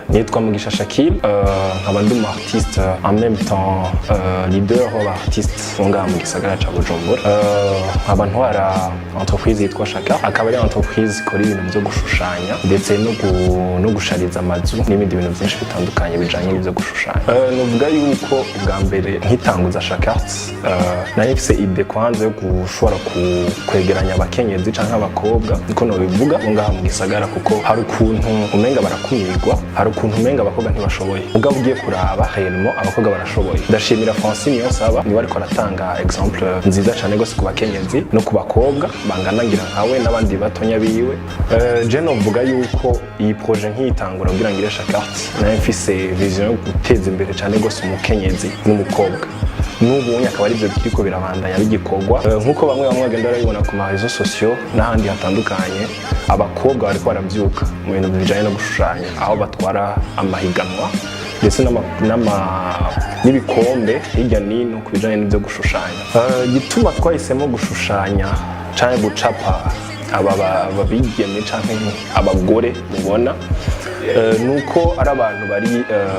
Nitwa Mugisha Shakil, nkaba ndi umu artiste, en même temps leader w'aba artiste bo ngaha mu gisagara ca Bujumbura. Nkaba ntwara entreprise yitwa Shaka, akaba ari entreprise ikora ibintu vyo gushushanya ndetse no gushariza amazu n'ibindi bintu byinshi bitandukanye bijanye n'ivyo gushushanya. Novuga yuko ubwa mbere nkitanguza Shaka Arts, nari mfise idée kwanza yo gushobora kwegeranya abakenyezi canke abakobwa, niko nobivuga, bo ngaha mu gisagara, kuko hari ukuntu umenga barakumirwa, hari ukuntu umenga abakobwa ntibashoboye. Mugabo ugiye kuraba, réellement abakobwa barashoboye. Ndashimira Francine Niyonsaba, niwe ariko aratanga exemple nziza cane gose ku bakenyezi no ku bakobwa bangana ngira nkawe n'abandi batonya biwe. Je novuga yuko iyi projet nkiyitangura kugira ngire Shaka Arts, nari mfise vision yo guteza imbere cane gose umukenyezi n'umukobwa. N'ubu akaba aribyo biriko birabandanya bigikorwa. Nk'uko bamwe bamwe bagenda barabibona ku ma réseaux sociaux n'ahandi hatandukanye, abakobwa bariko baravyuka mu bintu bijanye no gushushanya, aho batwara amahiganwa ndetse n'ibikombe hirya n'ino ku bijanye n'ibyo gushushanya. Igituma twahisemo gushushanya canke gucapa aba bigeme canke abagore mubona, nuko ari abantu bari,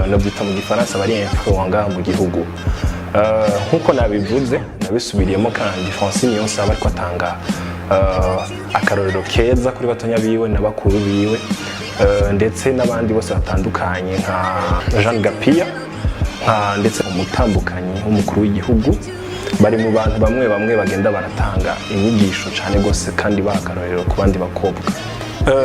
novyita mu Gifaransa, bari influent ngaha mu gihugu. Nkuko nabivuze, nabisubiriyemo kandi, Francine Niyonsaba ariko atanga akarorero keza kuri batonya biwe na bakuru biwe, ndetse n'abandi bose batandukanye nka Jeanne Gapia, nka ndetse umutambukanyi w'umukuru w'igihugu. Bari mu bantu bamwe bamwe bagenda baratanga inyigisho cyane rwose kandi baha akarorero ku bandi bakobwa.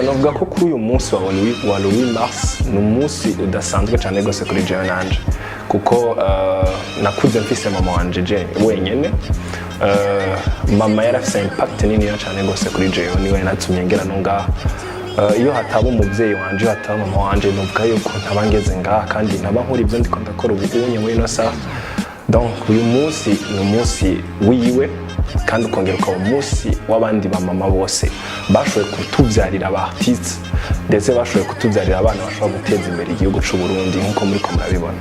Navuga ko kuri uyu munsi wa le 8 mars ni umunsi udasanzwe cyane rwose kuri jewe nanje, kuko nakuze mfise mama wanje je wenyene. Mama yari afise impact niniya cyane rwose kuri jewe, niwe natumye ngera no ngaha. Iyo hataba umubyeyi wanje, iyo hataba mama wanje, nuvuga yuko ntaba ngeze ngaha kandi ntaba nkora ibyo ndiko ndakora ubu unye muri ino saha. Donc uyu munsi ni umunsi wiwe, kandi ukongera ukaba umunsi w'abandi bamama bose bashoboye kutubyarira aba artiste, ndetse bashoboye kutubyarira abana bashobora guteza imbere igihugu c'u Burundi nk'uko muriko murabibona.